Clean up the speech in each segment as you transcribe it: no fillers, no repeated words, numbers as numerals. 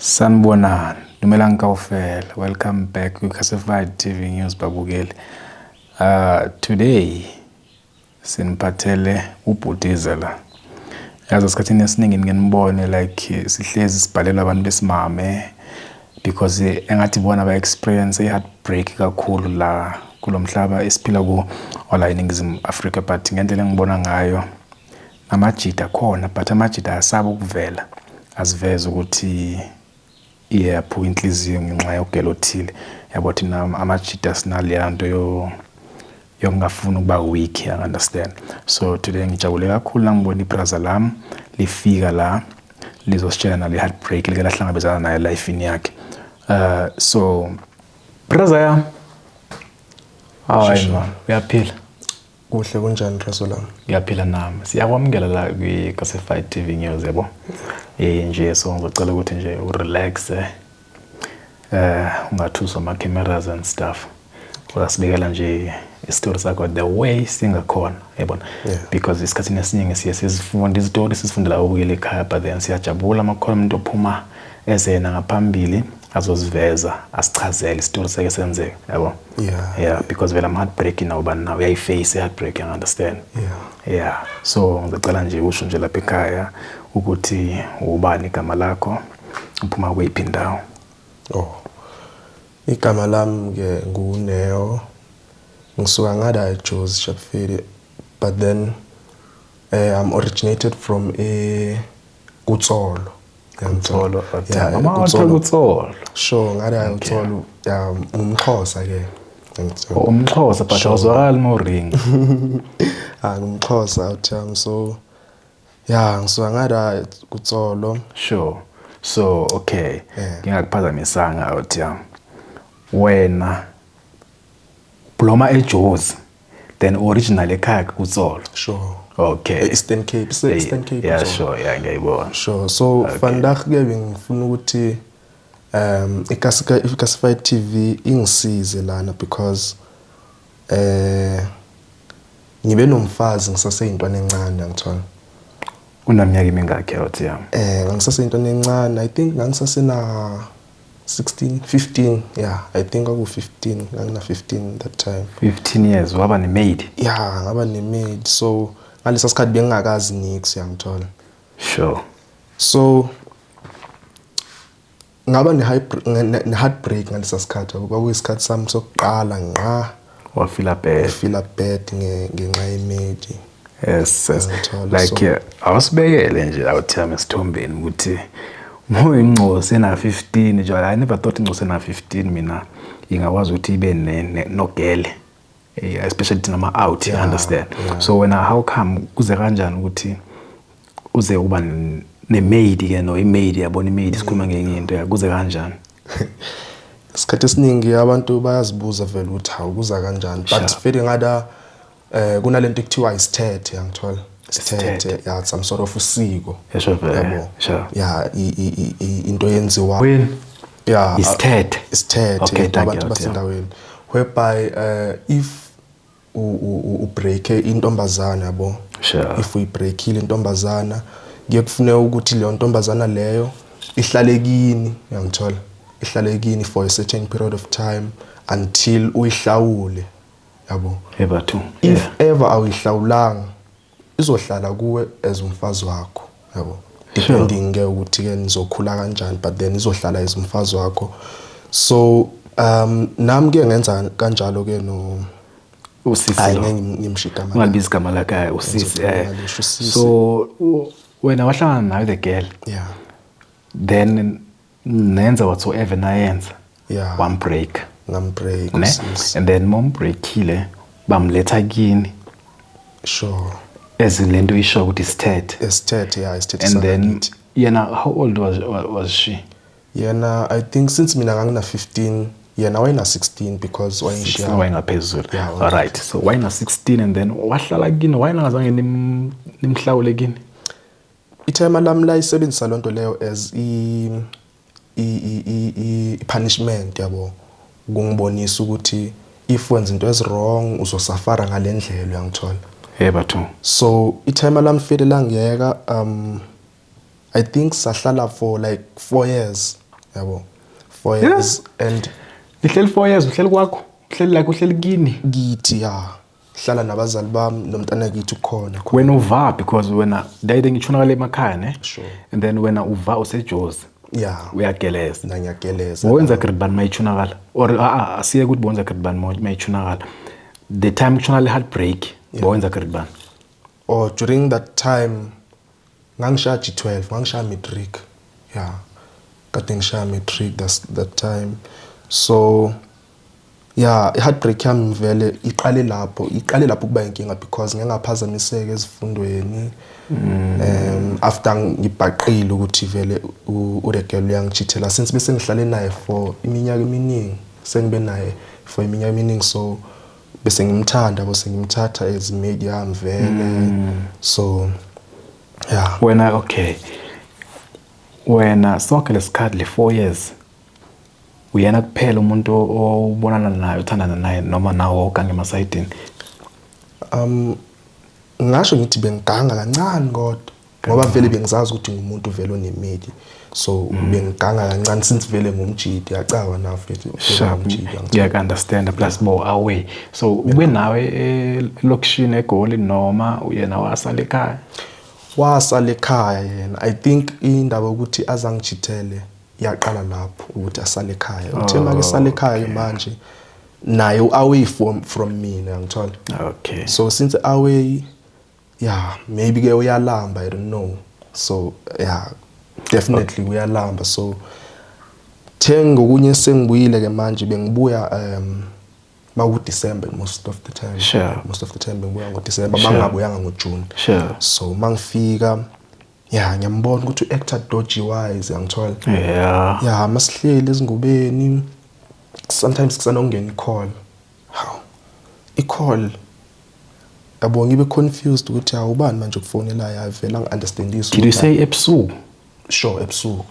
Sanibonani, dumelang kaofela. Welcome back kwi-Classified TV News babukeli. Today siniphathele ubhutiza la. Yazi esikhathini esiningi nike nibone like sihlezi sibhalela abantu besimame because engathi bona ba-experience i-heartbreak kakhulu la kulo mhlaba esiphila kuwo wala eNingizimu Afrika, but ngendlela engibona ngayo amajita khona, but amajita ayasaba ukuvela aziveze ukuthi iyaphuka inhliziyo ngenxa yogela othile. Yabo, thina amajita sinaleya nto yokungafuni ukuba weak, you understand? So today ngijabule kakhulu nangibona ibraza lami lifika la lizositshela nale heartbreak like lahlangabezana nayo life-ini yakhe. So braza yami, hayi man, uyaphila? Kuhle, kunjani Razo lami? Ngiyaphila nami. Siyakwamukela la kwi-Classified TV News, yabo. Nje so ngizocela ukuthi nje urelax, ungathuswa ama cameras and stuff. Uyasibekela nje isitori sakho the way singakhona, yabona? Because isikhathini esiningi siye sizifunda izitori, sizifundela ubukela ekhaya, but then siyajabula makukhona umuntu ophuma ezena ngaphambili azoziveza, asichazele isitori sake senzeka, yabo? Yeah. Yeah, because vele ama-heartbreak nawo bani nawo uyayiface i-heartbreak, you understand? Yeah. Yeah, so ngicela nje usho nje lapha ekhaya ukuthi ubani igama lakho, uphuma kweyiphi indawo? Oh. Igama lami ke nguNeo. Ngisuka ngada eJozi Sharpeville, but then I'm originated from e Kutsolo. Kutsolo? Yeah, mama wathe Kutsolo. Sure, ngada uTsolo. Yeah, umXhosa ke. Ngiyangithola. Umxhosa, but awuzwakali mo-ring. Ah, ngumXhosa utham, so yeah, ngisuka ngada kuTsolo. Sure, so okay, Yeah. ngingakuphazamisanga uthi yami, wena bloma eJozi, then original ekhaya kuTsolo? Sure. Okay. E-Eastern Cape, se Eastern Cape. Yeah. Utsolo. Sure, yeah, ngiyayibona. Sure. So vandag ke bengifuna ukuthi iClassified TV ingisize lana because ngibe nomfazi ngisaseyintwana encane, ngithola. Unaminyaka emingakhi awuthi yami? Ngisaseyintwana encane. I think ngangisasena 16, 15. Yeah, I think aku 15, ngangina 15 that time. 15 years waba ne-maid? Yeah, ngaba ne-maid. So ngalesa sikhathi bengingakazi nix, uyangithola. So ngaba ne-heartbreak ngalesa sikhathi, yabo, kwakuyisikhathi sami sokuqala ngqa Wafila bad. Feel bad ngenxa ye-maid. Yes. Ngiyangithola, like so- awusibekele nje awuthi yami esithombeni ukuthi ingcosi ena 15 nje. I never thought ingcosi ena 15 mina ingakwazi ukuthi ibe nogele. Especially thina ama-out, you understand? Yeah. So wena, how come, kuze kanjani ukuthi uze uba ne-maid ke, no i-maid, yabona, i-maid sikhuluma ngenye into ya, kuze kanjani? Isikhathi esiningi abantu bayazibuza vele ukuthi hawu, kuza kanjani, but vele ngada kunalento ekuthiwa isithethe, yangithola, isithethe. Isithethe. Yeah, some sort of usiko. Yasho vele. Yabo. Yeah, into yenziwa Wena yeah. Isithethe. Isithethe. Okay, thank abantu you, basendaweni whereby if ubreak intombazana, yabo, if uyibreakile intombazana, kuye kufuneka ukuthi leyo ntombazana leyo ihlale kini, uyangithola, ihlale kini for a certain period of time until uyihlawule, yabo. Eba two. If ever awuyihlawulanga, izohlala kuwe as umfazi wakho, yabo, depending ke ukuthi ke nizokhula kanjani, but then izohlala as umfazi wakho. So nami ke ngenza kanjalo ke no Usisi Hayi, lo. ngeke ngimsho igama. Ungalibizi igama lakhe, usisi. Ngizocela usisi. So wena wahlangana nayo the girl, then nenza whatsoever nayenza, wambreak? Ngambreak Ne? usisi. And then mombreakile, bamletha kini as lento isho ukuthi isithethe. Isithethe, yeah, isithethe And then sangakithi. yena, how old was she? Yena, I think since mina ngangina 15, yena wayena 16 because wayengishiya. Wayengaphezulu. Yeah. All right, so wayena 16 and then wahlala kini, wayengazange nimhlawule kini? Ithema lami layisebenzisa lonto leyo as i punishment, yabo, kungibonisa ukuthi if wenza into ezi-wrong uzosafara ngale ndlela, uyangithola. Yebo two. So ithema lami fele langiyeka. I think sahlala for like 4 years. yabo, 4 years and Nihleli 4 years, uhleli kwakho, uhleli like uhleli kini? Kithi, ya, hlala nabazali bami, nomntana kithi ukhona. Wena uva because wena dayide ngitshonakala emakhaya, ne? Sure. And then wena uva useJozi? Yeah. Uyageleza? Na, ngiyageleza. Bowenza grade bani mayitshonakala? Or a asiye ukuthi bowenza grade bani mayitshonakala, the time kutshonakala i-heartbreak, bowenza grade bani? Or during that time ngangishaya G12, ngangishaya matric, yeah, kade ngishaya matric that time. So yeah, i-heartbreak yami vele iqale lapho kuba inkinga because ngingaphazamiseka ezifundweni after ngibhaqile ukuthi vele uregel uyangichithela, since bese ngihlale naye for iminyaka eminingi, sengibe naye for iminyaka eminingi, so bese ngimthanda, bese ngimthatha as mate yami vele, so yeah. Wena, okay, wena sonke lesikhathi le 4 years, uyena kuphela umuntu obonana naye, uthandana naye, noma nawo oganga emasayidini? Ngasho ngithi bengiganga kancane kodwa ngoba vele bengizazi ukuthi ngumuntu vele onemedi, so bengiganga kancane since vele ngumjidi yacawa na futhi. Sharp, ngiyaku-understand. Plus bo away, so ube nawe elokishini eGoli noma yena wasala ekhaya? Wasala ekhaya yena. I think indaba yokuthi azangichithele yaqala lapho, ukuthi asale ekhaya. Uthe make sale ekhaya manje naye away from mina, ngithola. So since away, yeah, maybe ke uyalamba, I don't know. So yeah, definitely uyalamba. So ngokunye sengibuyile ke manje, bengibuya maku December most of the time. Most of the time bengibuya ngo December, mangabuyanga ngo June. So mangifika, yeah, ngiyambona ukuthi u-acta dodgy wise, yangithola. Yeah, masihleli ezingubeni, sometimes kusanokungena i-call. Hawu, i-call, yabo, ngibe confused ukuthi awubani manje ukufonelayo, avela angi-understandisi. Did you say ebusuku? Sure, ebusuku.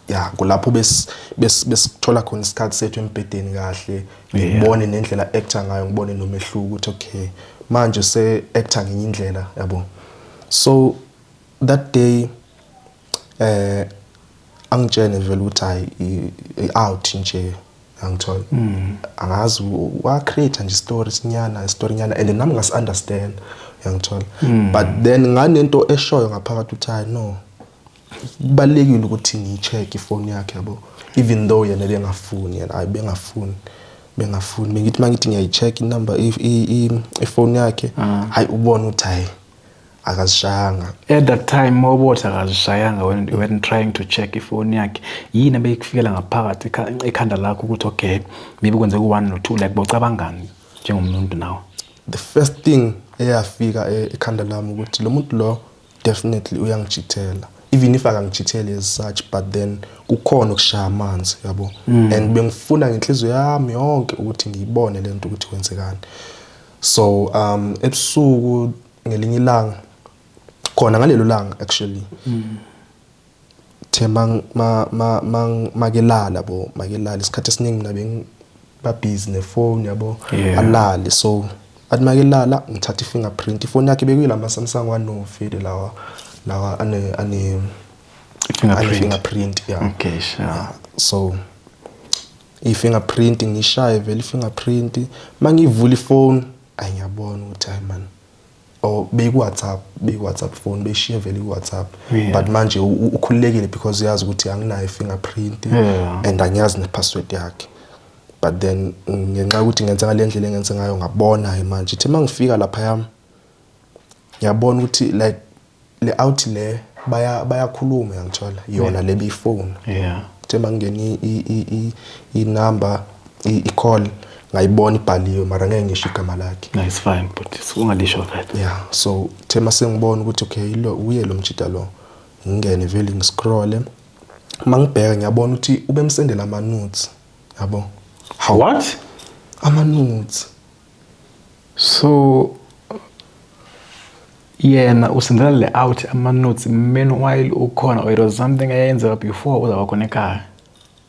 Ya, kulapho bes bes besithola khona isikhathi sethu embhedeni kahle, ngibone nendlela acta ngayo, ngibone nomehluko ukuthi okay, manje se acta ngenye indlela, yabo. So that day angitshene vele ukuthi hayi, out nje, angithola, angazi wa create nje story sinyana, story nyana, and nami ngasi understand, uyangithola, but then nganento eshoyo ngaphakathi ukuthi hayi, no, kubalekile ukuthi ngiyi-check ifoni yakhe, yabo, even though yena bengafuni, yena hayi, bengafuni. Bengithi mangithi ngiyayi-check inumber, ifoni yakhe, hayi, ubona ukuthi hayi, akazishayanga. At that time mawubothi akazishayanga, when trying to check ifoni yakhe, yini ebeyikufikela ngaphakathi ekhanda lakho ukuthi okay, maybe kwenzeka u-one no-two, like bocabangani njengomuntu nawe? The first thing eyafika ekhanda lami ukuthi lo muntu lo definitely uyangichithela, even if akangichitheli as such, but then kukhona ukushaya amanzi, yabo, and bengifuna ngenhliziyo yami yonke ukuthi ngiyibone lento ukuthi kwenzekani. So ebusuku ngelinye ilanga, khona ngalelo langa actually, the mang ma ma makelala bo, makelala, isikhathi esiningi mina beng ba busy nefone, yabo. Alale, so athi makelala ngithatha i-fingerprint, ifoni yakhe bekuyila ma Samsung wanovele lawa ane fingerprint. Fingerprint, yeah. Okay, sure. So i-fingerprint ngishaye vele i-fingerprint, mangivula ifone, ayi, ngiyabona ukuthi hayi man, or beku WhatsApp phone, beshiye vele ku WhatsApp. But manje ukhululekile because uyazi ukuthi anginayo i-fingerprint and angiyazi ne-password yakhe, but then ngenxa yokuthi ngenza ngale ndlela engenze ngayo, ngabona manje ithi mangifika lapha yami, ngiyabona ukuthi like le out le bayakhuluma, yangithola, yona le beyifone. Uthe mangena i-number, i-call, ngayibona ibhaliwe, mara ngeke ngisho igama lakhe. No, it's fine, but ungalisho vele. Yeah, so the mase ngibona ukuthi okay, lo uye lo mjida lo, ngingene vele ngiscrolle, mangibheka ngiyabona ukuthi ubemsendela ama nudes, yabo. How? What? Ama nudes. So yena usendela le out ama nudes meanwhile ukhona, or it was something eyenzeka before uzaba khona ekhaya?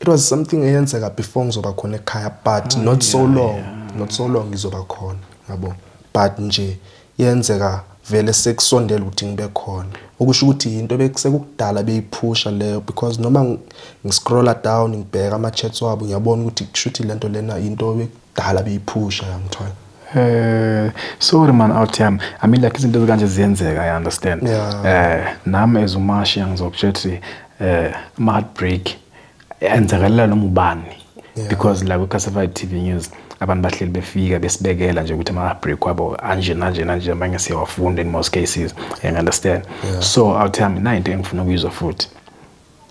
It was something eyenzeka before ngizoba khona ekhaya, but not so long, not so long ngizoba khona, yabo, but nje yenzeka. Vele sekusondela ukuthi ngibe khona, okusho ukuthi into bekusekukudala beyiphusha leyo, because noma ngiscrolla down ngibheka ama-chats wabo, ngiyabona ukuthi kushuthi lento lena into bekudala beyiphusha, yangithola. Sorry man, out yami. I mean, like, izinto ezikanje ziyenzeka, I understand. Nami as uMasha ngizokutshela ukuthi ama heartbreak enzakalela noma ubani. Because la ku-Classified TV News abantu bahleli befika besibekela nje ukuthi ama heartbreak wabo anje nanje nanje, abanye siyawafunda in most cases. You understand? Yeah. So out yami, na into engifuna ukuyizwa futhi.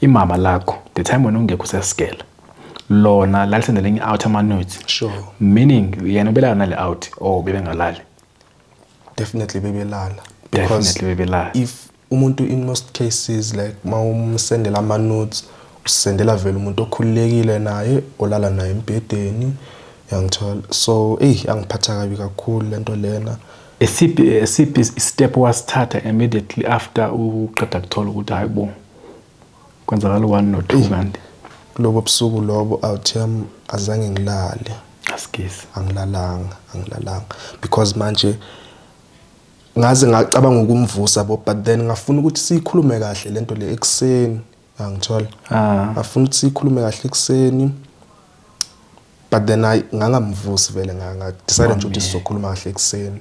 Imama lakho, the time wena ungekho usesigela, lona lalisendele enye out ama notes. Sure. Meaning yena ubelala nale out or bebengalali? Definitely bebelala. Definitely bebelala. If umuntu, in most cases, like mawumsendela ama notes, usendela vele umuntu okhululekile naye, olala naye embhedeni, yangithola. So ey, angiphatha kabi kakhulu lento lena. Esiphi step wasithatha immediately after uqeda kuthola ukuthi hayi bo, kwenzakala 1 no 2 kanti? Kulobo busuku lobo, out yami, azange ngilale. Asikisi. Angilalanga because manje ngaze ngacabanga ukumvusa bo, but then ngafuna ukuthi sikhulume kahle lento le ekseni, angithola. Ngafuna ukuthi sikhulume kahle ekseni, but then I ngangamvusi vele, nga decide nje ukuthi sizokhuluma kahle ekseni.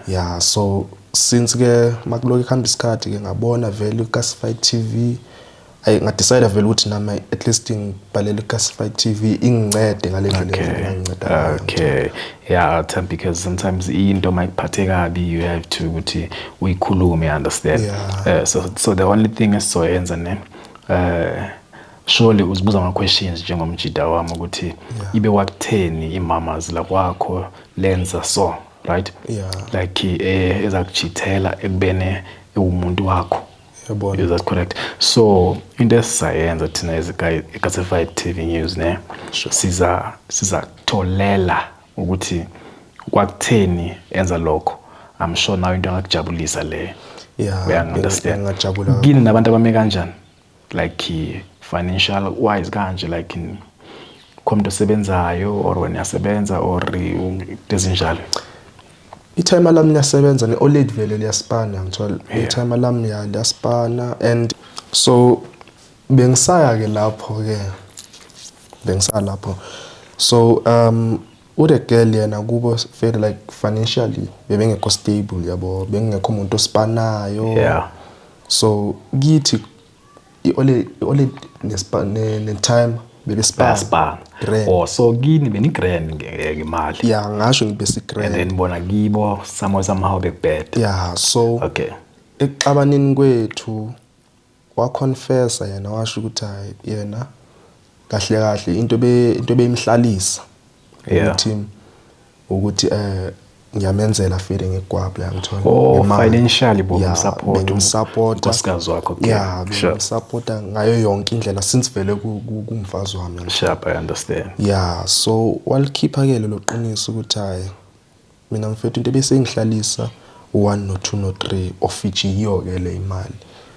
Yeah, so since ke makuloku kuhamba isikhathi ke, ngabona vele uClassified TV, ay, nga decide vele ukuthi nami at least ngibhalele uClassified TV ingincede ngale ndlela enganginceda ngayo. Okay, yeah, because sometimes into mayikuphathe kabi, you have to ukuthi uyikhulume, you understand? Yeah. So the only thing esizoyenza ne, surely uzibuza ama questions njengomjida wami ukuthi ibe wakutheni imamas la kwakho lenza so, right? Yeah. Like ezakuchithela ekubene umuntu wakho. Yabona. Is that correct? So into esizayenza thina as Classified TV News ne, Sure. siza tholela ukuthi kwakutheni enza lokho. I'm sure now into engakujabulisa le. Yeah, Uyangi understand? Ngiyajabula. Kini nabantu abame kanjani? Like financial wise kanje, like in khomuntu osebenzayo or wena uyasebenza or ezinjalo? I-timer lami liyasebenza, ne-OLED vele liyaspana, ngithola. I-timer lami liyaspana, and so bengisaya ke lapho ke, bengisaya lapho. So uRegel yena kubo vele, like, financially bebengekho stable, yabo, bengekho umuntu ospanayo. So kithi i-OLED ne-time bebespana. Bayasipana. Grand. Oh, so kini beni grand ngemali. Yeah, ngasho ngibe grand. And then bona kibo somehow bekubheda. Yeah, so ekuxabaneni kwethu waconfessa yena, washo ukuthi hayi, yena kahle kahle into beyimhlalisa ukuthi ngiyamenzela fele ngegwabla, yangithola. Oh, Ngemali. financially bo Yeah, support bengimsupport. unkosikazi wakho, okay. Yeah, bengimsupporta ngayo yonke indlela since vele kumfazi wami. Sharp, I understand. Yeah, so walikhipha ke lelo qiniso ukuthi hayi, mina mfethu into bese ngihlalisa 1 no 2 no 3, of which yiyo ke le imali.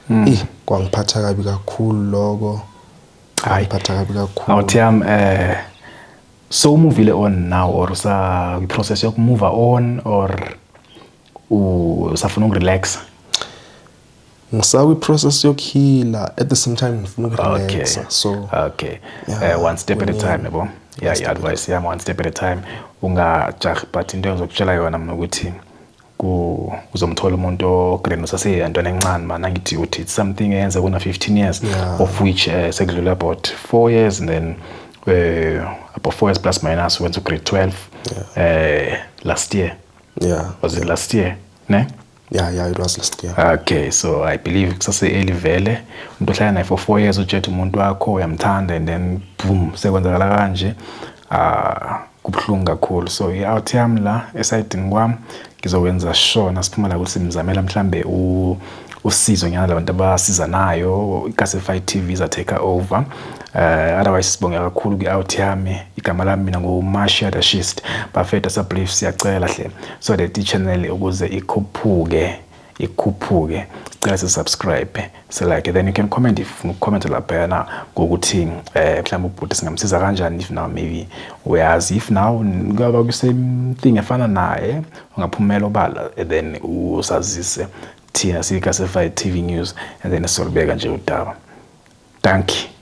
Eh, kwangiphatha kabi kakhulu lokho. Hayi. Kwangiphatha kabi kakhulu. Awuthi yami, so umuvile on now or usa process yoku move on or usafuna ukurelax? Ngisakwi process yokuheala, at the same time ngifuna ukurelax. So yeah, One step at a kuningi. time, yabo. Yeah, One step at a advice yami, one step at a time. Ungajahi, but into engizokutshela yona mina ukuthi uzomthola umuntu ogrand usaseyintwana encane man, angithi uthi it's something eyenza kuna 15 years, of which sekudlula about 4 years, and then about 4 years plus minus went to grade 12 last year. Was it last year? Ne? Yeah, it was last year. Okay, so I believe kusase early vele. Umuntu ohlala naye for 4 years, utshethe umuntu wakho uyamthanda, and then boom, sekwenzakala kanje. Kubuhlungu kakhulu. So i-out yami la esayidini kwami ngizokwenza sure nasiphuma la ukuthi simzamela mhlambe usizo nyana labantu abasizanayo, iClassified TV iza take over. Otherwise sibonge kakhulu kwi-out yami. Igama lami mina nguMasha the Shist. Bafethu, sa brief siyacela hle so that i-channel ukuze ikhuphuke. Ikhuphuke. Sicela si-subscribe, si-like, then you can comment if ufuna uku-comment laphayana ngokuthi mhlawumbe ubhuti singamsiza kanjani. If now maybe uyazi, if now kuyaba ku-same thing efana naye, ungaphumela obala and then usazise thina siyi-Classified TV News and then sizolubeka nje udaba. Thank you.